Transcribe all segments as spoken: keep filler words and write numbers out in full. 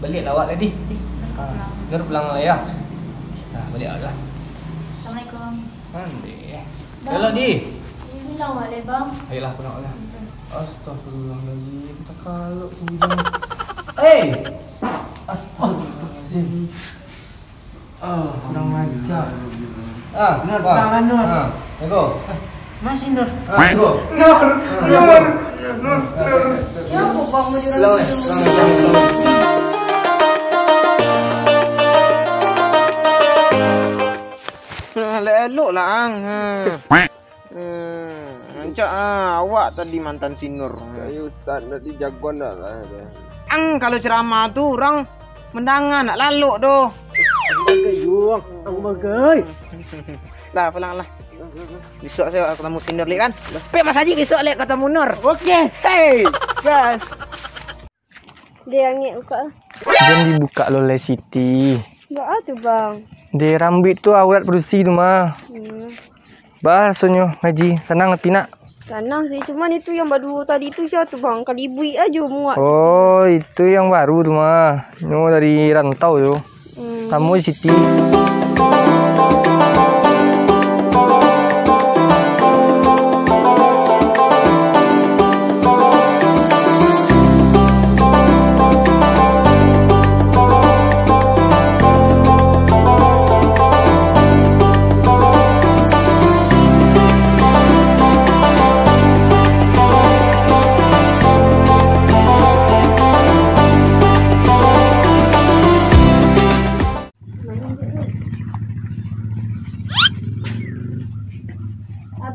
Baliak lah awak tadi. Eh, ah, pulang. Nur pulang lah ya. Nah, baliak lah. Assalamualaikum. Mandi. Bang. Elok, Di. Pulang baliak, Bang. Ayolah, pulang lah. Astagfirullahaladzim, takalok sini. Hei! Astagfirullahaladzim. Kurang ajar. Ah, Nur, Bang. Pulang lah, Nur. Ah, Assalamualaikum. Eh, masih Nur. Ah, Assalamualaikum. Nur, Nur, Nur, Nur. Siapa, Bang, mau dirangkul? Pulang, eh. Pulang, pulang, pulang. Nah, elok-elok lah, Ang. Hmm. Hmm, rancak ah, awak tadi mantan si Nur. Kayu Ustaz, nak dijagoan dah lah dia. Ang, kalau ceramah tu urang mandanga, nak lalok doh. Aku bagai, Yuang. Aku bagai. Dah, pulang lah. Besok saya ketemu si Nur lek kan? Pek Mas Haji besok lek ketemu Nur. Oke. Hey, gas. Dek, angek buka lah. Jan dibuka lo lai Siti. Baa tu, Bang? Dek, rambuik tu aurat padusi tu mah. Hmm. Baa rasonyo ngaji, sanang ati nak? Sanang sih, cuman itu yang baduo tadi tu sia tu, Bang? Kalibuik ajo muak. Oh, itu yang baru tu mah. Nyo dari rantau tu. Hmm. Tamu di Siti.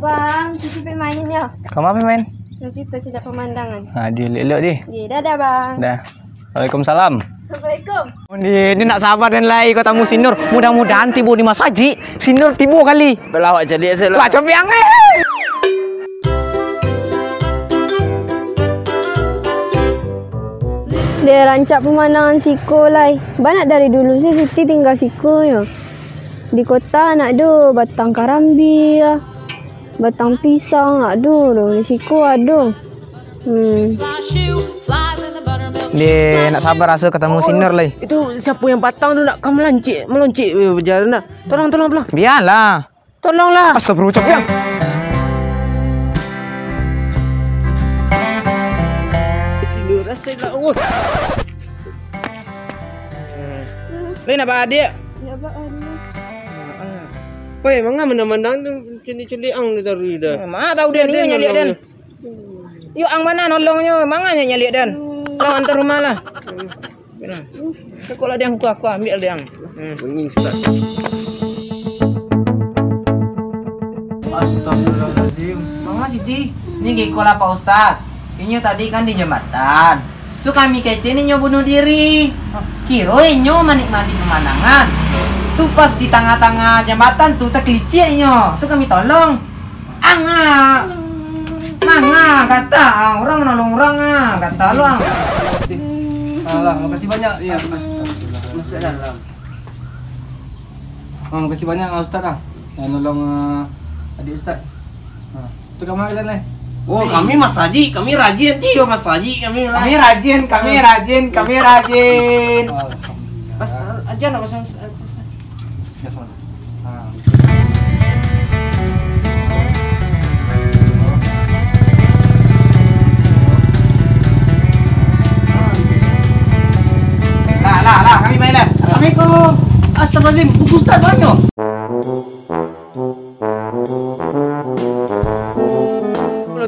Abang, cuci pemain yo. Kama pemain? Cuci tu, caliak pemandangan. Ah, di elok-elok di. Ye, dadah, Bang. Dah. Waalaikumsalam. Assalamualaikum. Ni, ni nak sabar den lai, kau tamu si Nur. Mudah-mudahan tibo di masajik, si Nur tibo kali. Pelawak caliak se lah. Wah, cobiang, eh. Dek, rancak pemandangan siko lai. Banyak dari dulu se Siti tingga siko yo. Di kota nak ado batang karambia, batang pisang nak ado doh. Di siko ado. Hmm. Dek, nak sabar raso katamu si Nur lai. Itu siapo yang patang tu nak ka melancik, meloncik, eh, bajalan dah. Tolong, tolong, tolong. Bialah. Tolonglah. Astagfirullah, ucap ya. Sini rasa lah, oh. Lai nak ba adiak? Nak ba adiak. Woi, manga mandang-mandang tu, cili-cili ang tu taruih dah. Ma tahu dia ni nyaliak dan. Yo, ang ma nolongnyo, manga nyo nyaliak dan. Kau antar rumah lah. Nah. Kau lah diang, kuah, kuah, ambiak diang. Hmm. Bunyi, Ustaz. Astagfirullahaladzim. Manga Siti? Ni giko lah, Pak Ustaz. Inyo tadi kan di jambatan. Tu kami kecek ni inyo bunuh diri. Kiro inyo manikmati pemandangan. Tu pas di tangah-tangah jambatan tu takaliciak inyo. Tu kami tolong. Ang ah. Manga, kata ang, urang manolong urang ah, kata lu ang. Alah, makasih banyak. Iya, Mas. Masuk dalam. Oh, makasih banyak ah, Ustaz ah. Yang nolong ah, adik Ustaz. Nah, tu kama kalian lai. Oh, kami masajik, kami rajin ti yo masajik kami lah. Kami rajin, kami rajin, kami rajin. Alhamdulillah. Pas ah, aja nak pasang. Lah, lah, lah, kami main lah. Assalamualaikum. Astagfirullahaladzim, Ustaz banyak.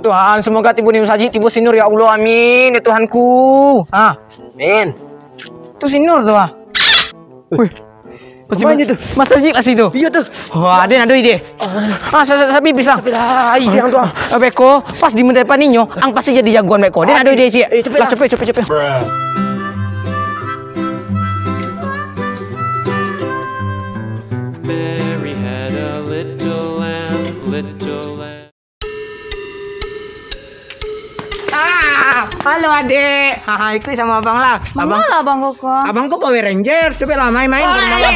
Tuhan, semoga tibo di masajik, tibo si Nur, ya Allah, amin, ya Tuhanku. Ah. Amin. Tu si Nur tu ah. Wih. Pasti ma-, tu? Masajik lah situ. Iyo tu. Wah, den ado ide. Ah, sa-, sa-, sabi pisang. Sabi lah, ide ang tu, ah. Ah, beko, pas di depan inyo, ang pasti jadi jagoan beko. Den ado ide, ciek. Eh, cepet lah, lah. Cepet, cepet, cepet. Mary had a little lamb, little lamb. Ah, halo, adek. Ha, ha, ikut sama abang lah. Abang, manga lah abang koko? Abang ko Power Ranger. Cuba lah main-main ke rumah abang.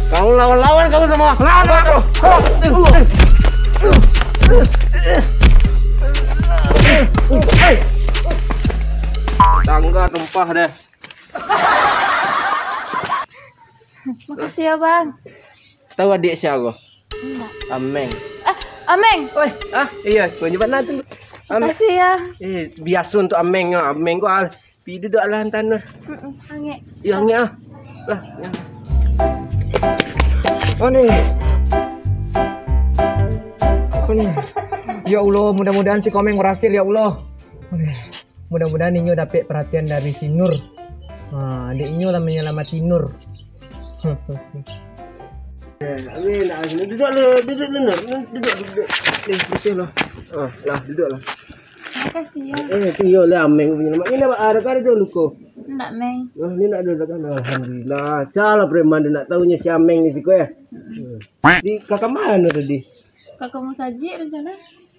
Kamu lawan-lawan kamu sama. Lawan aku. Tangga tumpah deh. Makasih ya, Bang. Tahu adik sia ko? Enggak. Ameng. Eh, Ameng. Oi, ah, iya, ko nyebat lah tu. Ameng. Makasih ya. Eh, biaso untuk Ameng, Ameng ko, ah. Pi duduak lah, Antanur. Mm-mm, angek. Iya, angek ah. Lah, ya. Oh, ni. Oh, ni. Ya Allah, mudah-mudahan si Komeng berhasil, ya Allah. Oh, ni. Mudah-mudahan inyo dapek perhatian dari si Nur. Ha, adik inyo lah manyalamati Nur. Eh, Amin, Amin. Duduk lu, duduk lu, Nur. Duduk, duduk. Ni, bersih lah. Ah, lah, duduk lah. Makasih ya. Eh, tu yo lah, Ameng punyo nama. Ni nak ada kan ada luko? Ndak, Meng. Oh, ni nak ada kan? Alhamdulillah. Salah preman dia nak tahunya si Ameng ni siko ya. Hmm. Di kakak mana tadi? Kakak musajik rencana.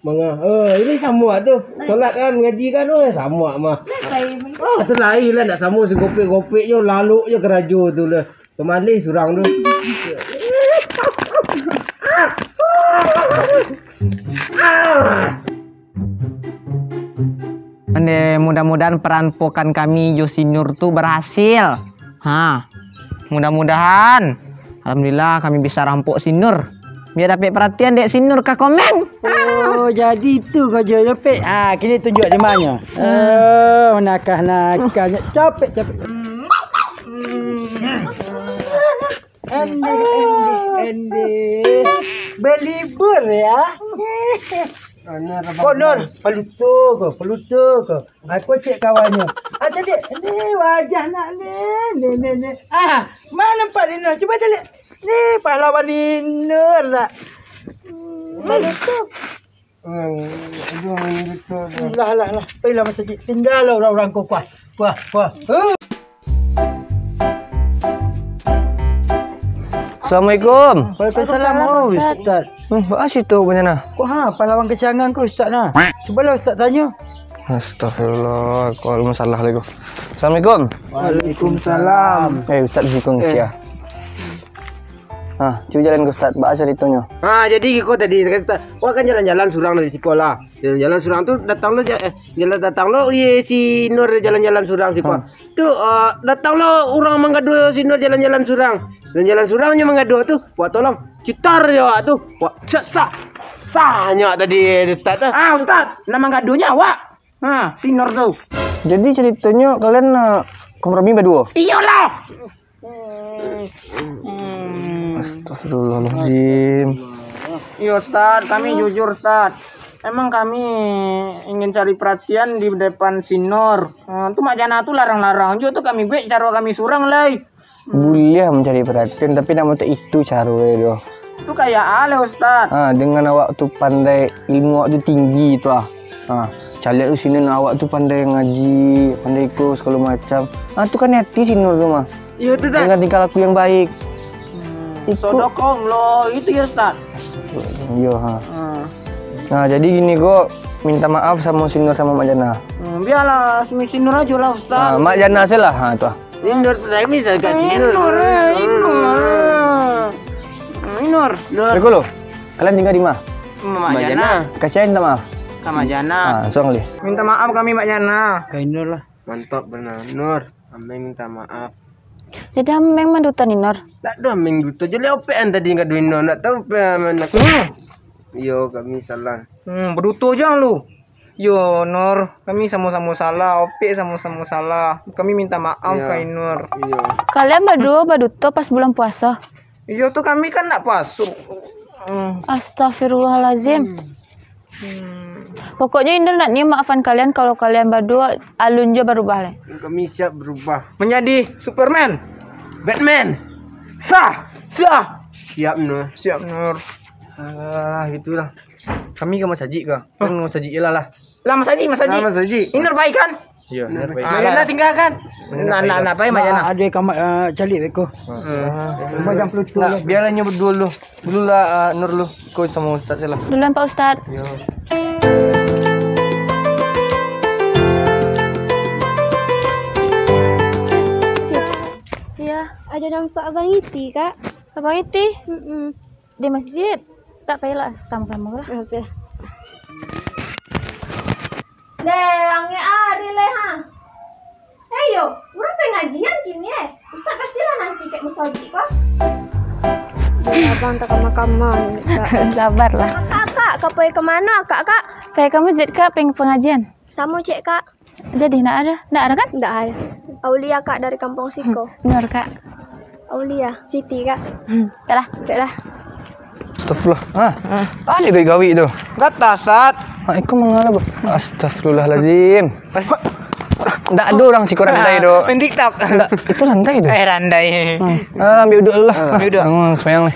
Manga. Oh, ini sama tu. Solat kan, ngaji kan. Oh, sama mah. Lain. Oh, tu lain lah, nak sama si gopek-gopek je, lalok je kerajo tu lah. Pemalih surang tu. Ande, mudah-mudahan perampokan kami jo si Nur tu berhasil. Ha, mudah-mudahan. Alhamdulillah, kami bisa rampok si Nur. Biar dapek perhatian dek si Nur ka Komeng. Oh, jadi itu kau jo yo, Pek. Ah, kini tunjuk di mana. Oh, nakah-nakahnya. Capek, capek. Ende, ende, ende. Belibur ya. Ko Nur, paluto ko, paluto ko. Aku cek kawannyo. Ah, caliak. Ni wajah nak ni. Ni, ni, ni. Ah, mana nampak ni, Nur? Cuba caliak. Ni pahlawan ni, Nur, nak. Hmm, paluto. Hmm, aduh, ini betul tu. Lah, lah, lah. Pergilah masajik. Tinggallah orang-orang ko, kuah. Kuah, kuah. Huh. Assalamualaikum. Waalaikumsalam, Ustaz. Hmm, baa situ banyana? Kok ha, pahlawan kesiangan ko, Ustaz, nah? Cubalah Ustaz tanyo. Astagfirullah, kok alun salah lagi. Assalamualaikum. Waalaikumsalam. Eh, Ustaz di siko. Eh. Ha, cubo jalan ka Ustaz, baa caritonyo? Ha, jadi kiko tadi kata, wak kan jalan-jalan surang dari siko lah. Jalan-jalan surang tu datang lo ja-, eh, jalan datang lo, iye, si Nur jalan-jalan surang siko. Ha. Tu, eh, datang lo urang manggaduah si Nur jalan-jalan surang. Jalan-jalan surang nyo manggaduah tu, wak tolong citar jo wak tu. Wak sa-, sa-, sahnyo tadi Ustaz tu. Ah, Ustaz, nan manggaduahnyo awak. Ha, si Nur tu. Jadi caritonyo kalian, eh, kompromi baduo? Iyolah. Hmm. Astagfirullahaladzim. Iyo, Ustaz, kami jujur, Ustaz. Emang kami ingin cari perhatian di depan si Nur. Hmm, tu Mak Jana tu larang-larang juo tu kami buek caro kami surang lai. Hmm. Buliah mancari perhatian, tapi ndak mancak itu caro e doh. Tu kayak ale, Ustaz. Ha, dengan awak tu pandai, ilmu awak tu tinggi tu ah. Ha, caliak tu si Nur, awak tu pandai ngaji, pandai iko sagalo macam. Ha, tu kan hati si Nur tu mah. Iyo tu, Ustaz. Dengan tingkah laku yang baik. Hmm. Iko. Sodokohullah, itu ya, Ustaz. Iyo, ha. Hmm. Nah, jadi gini ko, minta maaf samo si Nur samo Mak Jana. Hmm, biarlah si Nur ajo lah, Ustaz. Ha, Mak Jana se lah, ha, tu ah. Inur tu tadi misal ka Inur. Inur, eh, Inur. Hmm, Inur. Nur. Beko lo. Kalian tinggal di ma? Mak Jana. Kasian minta maaf. Ka Mak Jana. Ah, langsung li. Minta maaf kami, Mak Jana. Ka Inur lah. Mantap benar, Nur. Ameng minta maaf. Jadi Ameng manduto ni, Nur? Tak ada Ameng duto. Jadi opean tadi ka Inur. Nak tahu pe mana? Iyo, kami salah. Hmm, berduto je lu. Yo, Nur, kami samo-samo salah, Opik samo-samo salah. Kami minta maaf ka Inur. Iyo. Kalian baduo baduto pas bulan puaso? Iyo tu kami kan ndak puaso. Hmm. Astagfirullahalazim. Hmm. Hmm. Pokoknyo Inur ndak niyo maafan kalian kalau kalian baduo alun jo barubah lai. Kami siap berubah. Menjadi Superman. Batman. Sah. Sah. Siap, Nur. Siap, Nur. Alah, gitulah. Kami ka masajik ka? Hah? Kan masajik je lah, lah. Lah, masajik, masajik. Ah, masajik. Inur baik kan? Iyo, Inur baik. Ah, lah, lah. Tinggalkan. Nah, nah, nah, pai, Mak Jana. Ado ka ma-, eh, caliak beko. Hmm. Cuma jam sepuluh tu. Nah, biarlah inyo baduo dulu. Dulu lah, ah, Nur dulu. Ko samo Ustaz se lah. Duluan, Pak Ustaz. Iyo. Iyo. Ado nampak Abang Iti, Kak. Abang Iti? Mm-mm. Di masjid. Tak payahlah, samo-samo lah. Oke. Deh, angek ari leh, ha. Iyo, urang pangajian kini, eh. Ustaz pastilah nanti ka musajik ko. Abang tak kama-kama ni, Kak. Sabarlah. Kakak, Kak, ka pai ka mano, Kak, Kak? Pai ka masjid, Kak, peng-, pangajian. Samo cek, Kak. Jadi, ndak ado? Ndak ado, kan? Ndak ado. Aulia, Kak, dari kampung siko. Nur, Kak. Aulia, Siti, Kak. Hmm, dah lah. Dah lah. Astagfirullah. Ha? Ha? Tadi duit gawi tu. Gata, Ustaz. Ha, iko mangala, Bang? Astagfirullahalazim. Pas- Ndak ado urang siko randai tu. Main TikTok. Ndak, itu randai tu. Eh, randai. Hmm. Ah, ambil uduk dulu lah. Ah, ambil uduk. Bangun, semayang ni.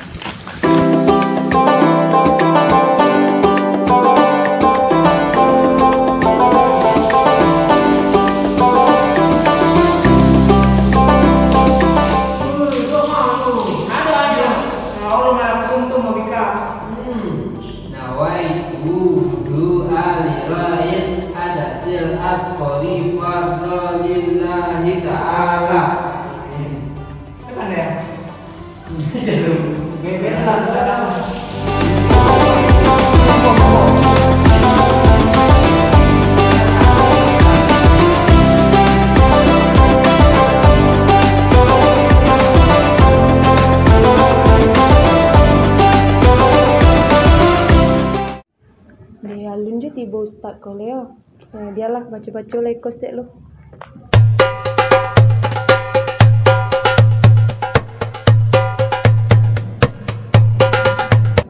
Nawaitu wudu'a liraf'il hadasil asghari fardhan lillahi ta'ala. Depan ya? Bebas lah, sudah dapat. Deh, alun jo tibo ustad ko, Leo. Eh, bialah, baco-baco lah iko sek lu.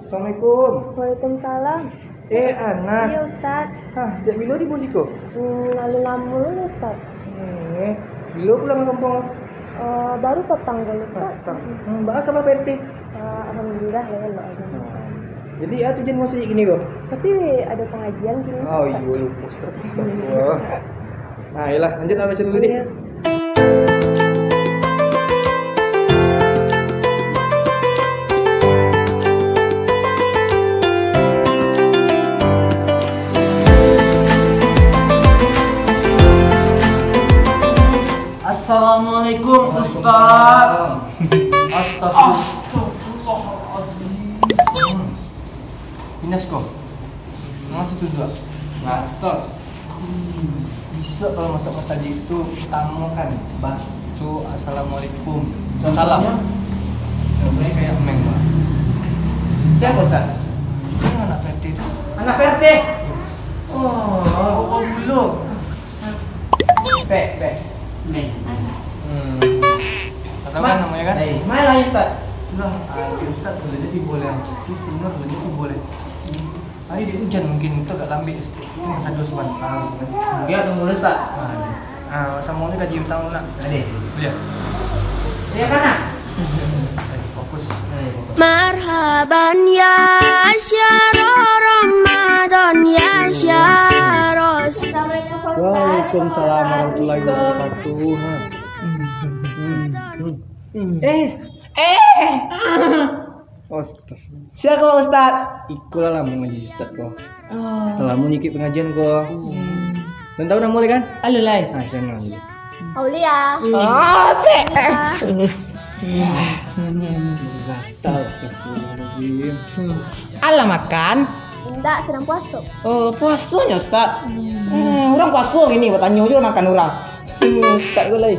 Assalamualaikum. Waalaikumsalam. Eh, Ana. Iyo, Ustad. Hah, sajak bilo tibo siko? Hmm, alun lamo lo, Ustad. Eh, bilo pulang ka kampuang? Eh, baru patang ko, Ustad. Patang. Hmm, baa kaba Pak R T? Eh, alhamdulillah, lah, elok ajo. Hmm. Jadi, a tujuan masajik kini ko? Tapi, ado pangajian kini, Ustad. Oh, iyo, lupo, Ustad. Astagfirullah. Nah, iyolah, lanjut lah baco dulu deh. Iyo. Assalamualaikum, Ustaz. Astagfirullah. Astagfirullahalazim. Pindas ko. Manga situ duduak? Gatel. Hmm, bisuak kalau masuk masajik tu, utamo kan baco Assalamualaikum. Salam. Contohnya? Contohnya kayak Meng lah. Siapa, Ustaz? Kan anak P R T tu. Anak P R T? Oh, oh, oh, dulu. Pek, pek. Meng. Hmm. Atau kan namanya kan? Eh, main lain, Ustaz. Lah, ah, Ustaz boleh jadi boleh. Si Sinur boleh jadi boleh. Hari di hujan mungkin tu agak lambik sikit. Mungkin masa dua sabanta. Biar tunggu dulu, Ustaz. Ah, iyo. Ah, sambung ni kaji utang dulu nak. Ade. Boleh? Iya kan, nak? Eh, fokus. Eh, fokus. Marhaban ya syahrul Ramadan, ya syahrul. Waalaikumsalam warahmatullahi wabarakatuh. Hmm. Hmm. Hmm. Eh, eh. Astagfirullah. Sia ko, Ustaz? Iko lah lamo ngaji Ustaz ko. Oh. Lah lamo ngikuik pangajian ko. Hmm. Alun tahu namo lai kan? Alun lai. Ah, siapa namo? Aulia. Ah, pek. Aulia. Astagfirullahaladzim. Alah makan? Indak, sadang puaso. Oh, puasonyo, Ustaz. Hmm. Hmm, urang puaso kini, batanyo jo makan urang. Hmm, Ustaz ko lai.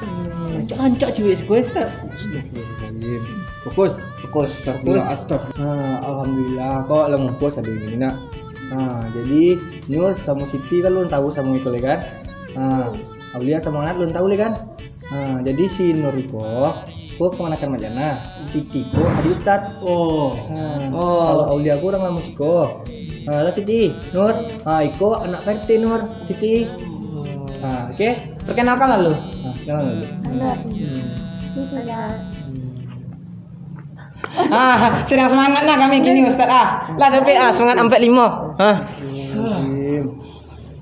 Hmm, rancak-rancak ciek siko, Ustaz. Astagfirullahaladzim. Fokus. Fokus. Astagfirullah, astagfirullah. Ha, alhamdulillah. Kok lah mumpus ado ini nak. Ha, jadi Nur samo Siti kan alun tahu samo iko lai kan? Ha, Aulia samo Anat alun tahu lai kan? Ha, jadi si Nur iko, ko kamanakan Mak Jana, Siti ko adik Ustaz. Oh. Ha, oh. Kalau Aulia ko urang lamo siko. Ha, lah Siti, Nur. Ha, iko anak P R T Nur, Siti. Ha, oke. Perkenalkan lalu. Ha, perkenalkan lalu. Halo. Hmm. Siti ya. Hmm. Ah, sadang samangat nah kami kini, Ustaz, ah. Lah sampai, ah, samangat ampek limo. Ha.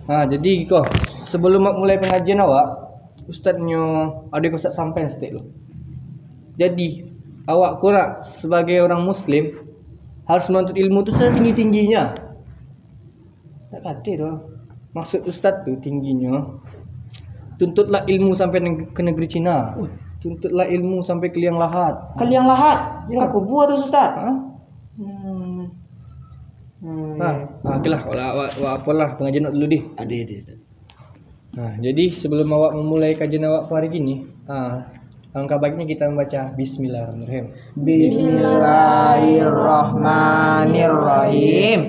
Ha, jadi ko, sabalum mulai pangajian awak, Ustaz nyo ado ko Ustaz sampaian saketek lo. Jadi, awak ko nak sabagai urang muslim harus manuntut ilmu tu satinggi-tingginyo. Tak kate doh. Maksud Ustaz tu tingginyo, tuntutlah ilmu sampai neg-, ke negeri Cina. Uh. Tuntutlah ilmu sampai ke liang lahat. Ke liang lahat? Yo. Ka kubua tu, Ustaz? Ha? Hmm. Hmm, nah, yo. Ah, oke lah. Wala, wa, wa, apolah, pangajian dulu dih. Ade, ade, Ustaz. Nah, jadi sebelum awak memulai kajian awak hari ini, ah, alangkah baiknya kita membaca Bismillahirrahmanirrahim. Bismillahirrahmanirrahim.